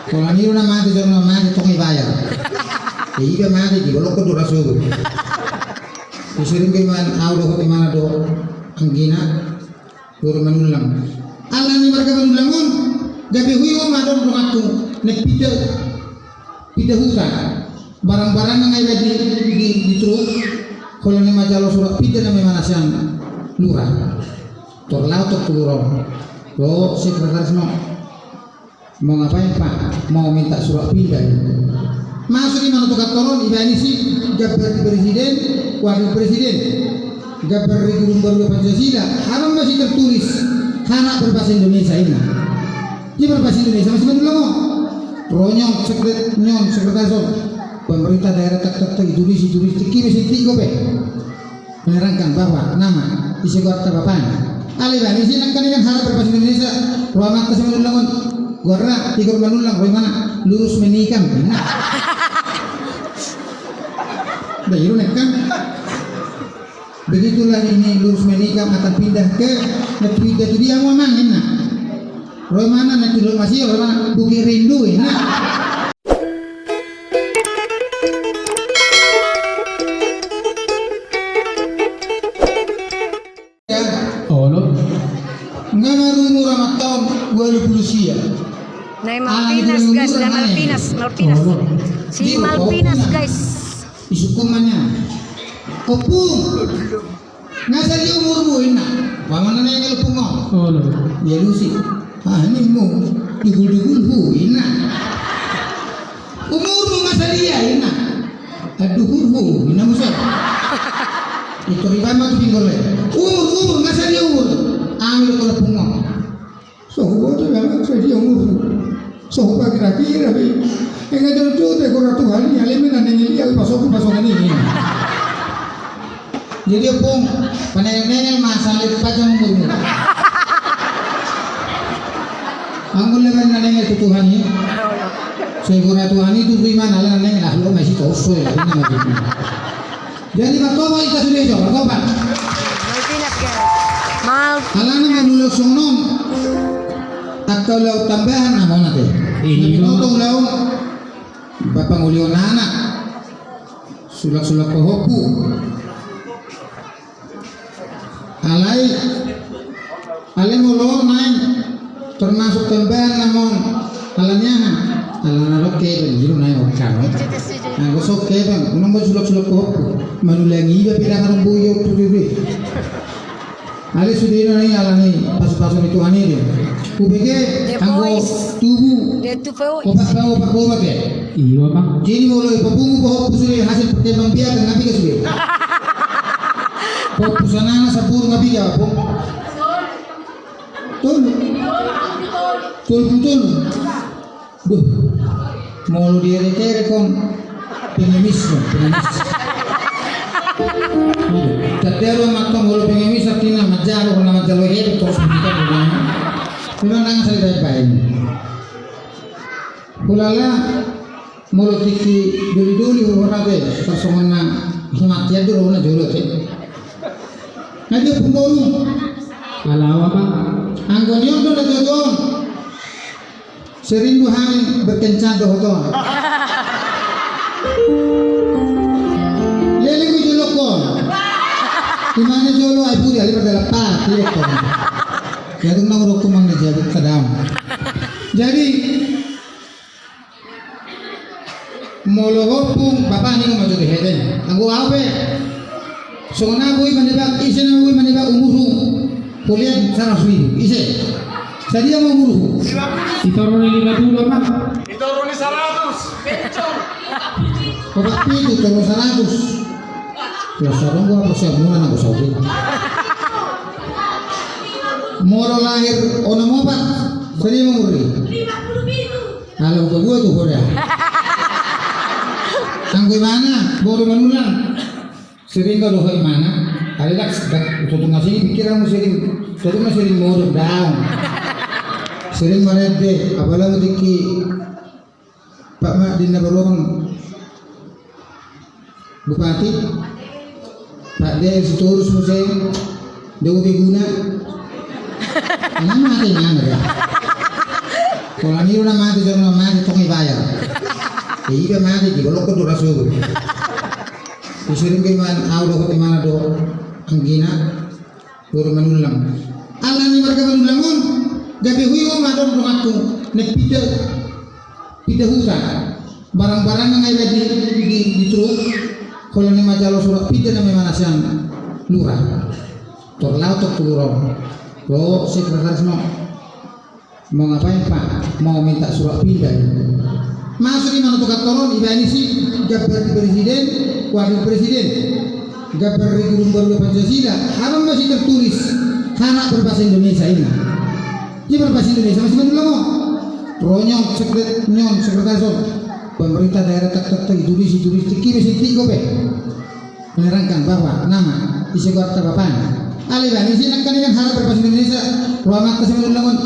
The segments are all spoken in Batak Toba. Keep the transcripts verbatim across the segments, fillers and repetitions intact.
Pola nian na mate, jolo na mate tong dibayar. Iba mate, dibolongkon do rasogo. Disering be man au dohot imana dohot anggina. Boru Manullang. Alani marga Manullang on, gabe huiu ma adong donganku, naeng pinda, pinda huta. Barang-barang na nunga iba di, di, di truk, holan na manjalo surat pinda na memang na sian lurah. Tor laho tor tu lurah on. Dohot sekretarisna. Mau ngapain, Pak? Mau minta surat pindah. Masuk di mana tukang toron, iba ini si gambar di presiden, wakil presiden. Gambar di guru baru Pancasila. Apa masih tertulis? Hana berbahasa Indonesia ini. Dia berbahasa Indonesia masih betul loh. Ronyong sekret, nyong sekretaris. Pemerintah daerah tak tak tak itu di situ di tinggi masih tinggi pe. Menerangkan bahwa nama isi goarna Bapak. Alai bani si nangkaningan hana berbahasa Indonesia. Roha mata si Manullang on. Goarna Tigor Manullang, roha imana lurus menikam. Dah iru nangkan. Begitulah ini lurus menikam akan pindah ke, pindah tu dia mau mang, enak. Roha imana na tu Lomasio, roha imana Bukit Rindu, enak. Olo. Nga marumur amat taon ualu pulu sia. Nai Malvinas, guys, nai Malvinas, Malvinas. Olo. Si Malvinas, guys. Isukumannya. Ompung. Nga sadia umurmu, inna. Paman na nengel pungo. Olo. Dialusi. Ah, nimmu. Dugul-dugul hu, inna. Umurmu nga sadia, inna. Aduhurhu, inna musa. Itu riba ma tu pinggol le. Umur, umur, nga sadia umur. Ambil kalau pungo. So huboto memang sadia umurhu. So hupa kira-kira be. Enggak tentu te kurang Tuhan ni alai mena nengel dia pasoku pasongan ini. Jadi ompung, panengel-nengel ma salit pajang umurmu. Anggo leman na nengel tu Tuhan i. So i gora Tuhan i tu imana ala na nengel ah lo masih toso ya. Jadi martoba hita sude jo, martoba. Malvinas, guys. Mal- Alana manulak songon on. Angka ulaon tambahan na mona te. Iya. Na binoto ulaon. Bapa ngulion anak. Sulak-sulak pahompu. Alai, alai molo naeng termasuk tambahan na mona. Alani aha? Alana ro kebeng, jiro naeng okan. Anggo so kebeng, unang buat sulak-sulak pahompu. Manulangi iba pira ngarombo iyo putiri. Alai sude na i alani pasu-pasu ni Tuhan i do. Ubege anggo tubu. Opat pau opat opat ya. Iya, Bang. Jadi molo i papungu pahompu sude hasil perkembang biak ngapi ga sude. Pahompu sanana sapuru ngapi ga, Bang. Tolu. Tolu pulu tolu. Duh, molo dierek-erek on pengemis on, pengemis. Tadaro mantong molo pengemis artina manjalo, na manjalo hebat terus bukan. Memang nang saya baik. Hulala molo tingki doli-doli huhorate, tarsongon na mati ado rohona jolo te. Na dia pun boru. Alawa, Bang. Anggo nion do na jojon. Sering dua hari berkencan dohot on. Lele gue jolok on. Imana jolo ai puri ali berdalapan, jolok on. Ya tu nang rokok mang jadi kadam. Jadi molo ompung bapa ni ma jolo hete. Anggo au pe. Songon na boi manebak, ise na boi manebak umurhu. Huliat saratus ribu. Ise? Sadia ma umurhu? Di toru ni lima pulu apa? Di toru ni saratus. Opat pitu, toru saratus. Ya sarong gua apa sih muna nang gua saudin. Molo lahir onom opat. Sadia ma umurhu? Ala upa gua tu hoda. Anggo imana, boru Manullang. Sering kau dohot imana, ada dak dak tutung nasi pikiran sering, tutung nasi sering modok daun. Sering marende, apalagi tingki Pak Mak di Nabarong Bupati, Pak De Sitorus Museng, Dewi Guna. Anak mati mana ya? Pola ni do na mate, jolo na mate tong i bayar. Iba mate di bolok do rasu. Disuruh ke man au dohot imana do anggina. Boru Manullang. Alani marga Manullang on, gabe hui on ma adong donganku, naeng pinda, pinda huta. Barang-barang na ngai di, di, di truk, holan i ma jalo surat pinda na memana sian lurah. Tor laho tor tu lurah on. Ro sekretaris no. Mau ngapain, Pak? Mau minta surat pindah. Masuk di mana tukang tolong, ibani si gambar di presiden, wakil presiden. Gambar di guru baru Pancasila. Apa masih tertulis? Hana berbahasa Indonesia ini. Dia berbahasa Indonesia masih Manullang on. Ronyong sekret-, nyong sekretaris on. Pemerintah daerah tak tak tak itu di situ di kiri situ tiga be. Menerangkan bahwa nama isi goarta bapana. Alai bani si nangkaningan hana berbahasa Indonesia, roha ma angka si Manullang on.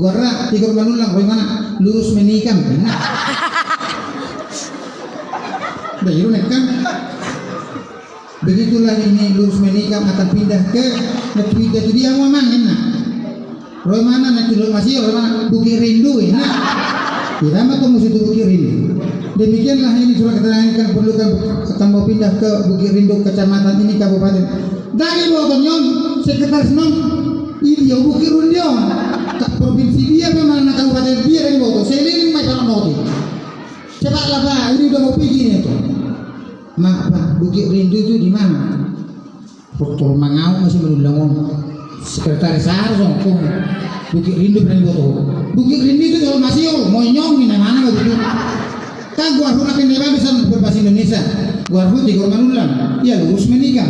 Goarna Tigor Manullang, roha i ma na Lurus Menikam. Nah. Dah, iru nangkan. Begitulah ini Lurus Menikam akan pindah ke, na pindah tu dia mau mangin, nah. Roy mana na tulo masih, roy mana Bukit Rindu ini. Kita mah kamu situ Bukit Rindu. Demikianlah ini surat keterangan yang perlu kamu, kamu pindah ke Bukit Rindu kecamatan ini kabupaten. Dari bawa konyol sekretaris non. Ini dia Bukit Rindu. Tak provinsi dia memang na kabupaten dia dari bawa. Saya lihat mai kalau mau. Coba lah Pak, ini udah mau pergi nih tuh. Mak Pak, Bukit Rindu itu di mana? Doktor mangauk masih Manullang on. Sekretaris harus on. Bukit Rindu berani buat tahu. Bukit Rindu itu kalau masih, oh, monyong ini mana begitu. Kan gua harus nanti dia bisa berbahasa Indonesia. Gua harus di Manullang. Ya Lurus Menikam.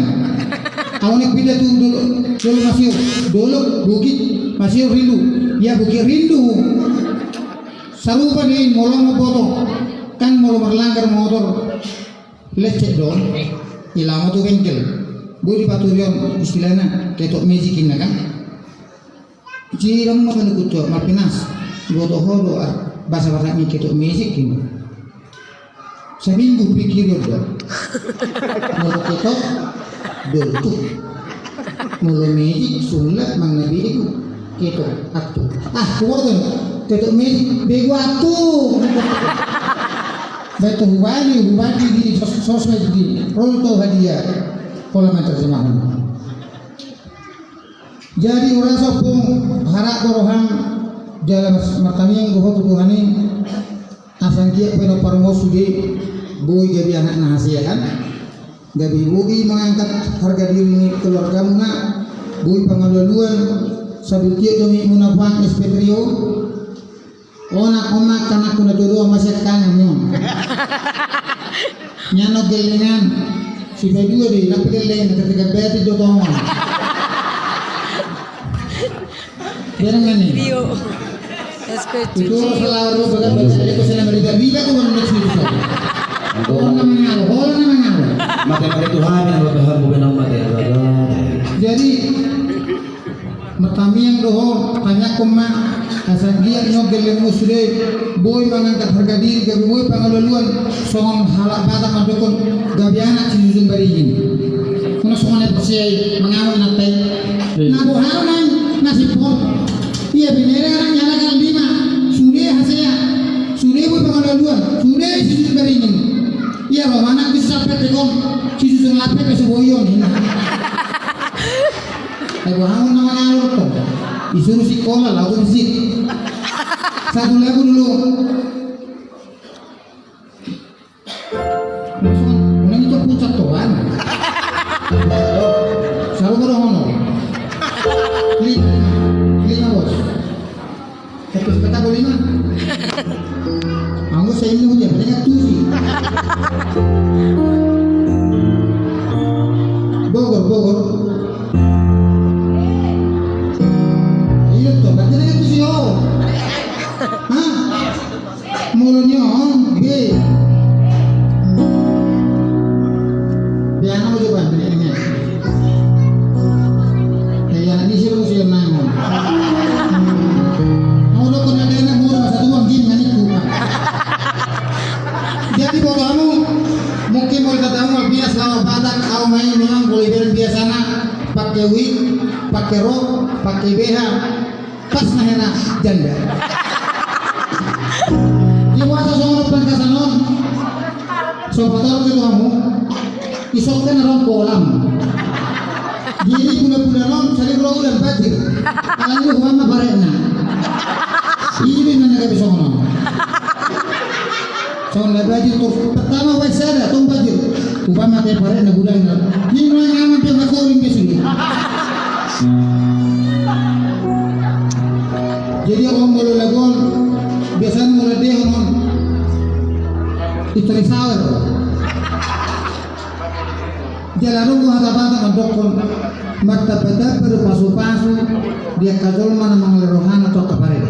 Awalnya pindah tuh dulu, dulu masih, dulu Bukit masih Rindu. Ya Bukit Rindu. Sarupa di molo mau foto. Kan molo berlanggar motor. Lecet do, i laho tu bengkel. Boi dipaturi on, istilahna ketok magic inna kan. Jadi dong ma manukut tu Malvinas. Boto ho do, ah, bahasa-bahasa ni ketok magic inna. Seminggu pikir on do. Molo ketok, do tu. Molo magic, sulap, mangnabegu. Ketok, atu. Ah, kuat kan? Ketok magic, begu atu. Betul, hubani, hubani di sos-, sosmed di. Rol to hadiah. Pola menerjemahon. Jadi, ura sopung, harat do roham, jala mas-, martamiang do ho tu Tuhan i, asa anggiat pe na parmos sude, boi gabe anak na hasea kan? Gabe boi mangangkat harga diri ni keluargamuna, boi pangalualuan, sabil tiok do mimuna puang S P Trio, Ona, oma, kanakku na tuadua, masih kangen, no. Nyano gelengan. Sipaidua do i, napa gelengan, ketika beti do tongon. Berengan ni. Bio. Itu orang selalu baga-baga, jadi kau senang beribadah, bibaku baru next week. Orang nama ngalo, orang nama ngalo. Mate-mate Tuhan, yang berbahagia, bukan nama mate, ya, Bapak. Jadi, Martamiang do ho, tangiangkon ma, asa anggiat nunga gellengmu sude, boi mangangkat harga diri, gabe boi pangalualuan, songon halak Batak mandokkon, gabe anak sijujung baringin. Unang songon na porsea i, mangamuk na tai. Iya. Na boha do nang, na simpul. Ia binere anak ni halak lima, sude hasea, sude boi pangalualuan, sude sijujung baringin. Ia ro ma anak bisa petekon, sijujung lapek pe so boi on. Ai boha nama ngalo tong. Disuruh sikola, lagu musik. Satu lagu dulu. Langsung, unang itu pucat tuan. Selalu berhono. Lima, lima, lima, bos. Satu sepeta boleh mah. Anggo saya ini hujan, paling nggak tusi. Bogor, Bogor. Iya tuh, berarti nggak tusi, oh. Hah? Mulutnya, oh, be. Be, anak udah bantu ini. Jadi boru hamu, mungkin boru tatamu, biasa lawan Batak, au main memang boru ibarat biasana pakai wig, pakai rok, pakai B H, pas na hera janda. Patorang tu hamu, isongkan adong kolam. Jadi bulan-bulan on sering ro udan banjir. Alani i huan ma paretna. Ini mana gabe songon on. Songon na banjir tu pertama baen sada tong banjir. Huan ma paretna gudangna. Ini mana nyaman dia makoling dia sini. Jadi on molo lagu on biasana molo dehon on. Itu risau. Jala adong do hata Batak mandokkon, martamba-tamba do pasu-pasu di angka jolma na mangalo rohana tu angka pareda.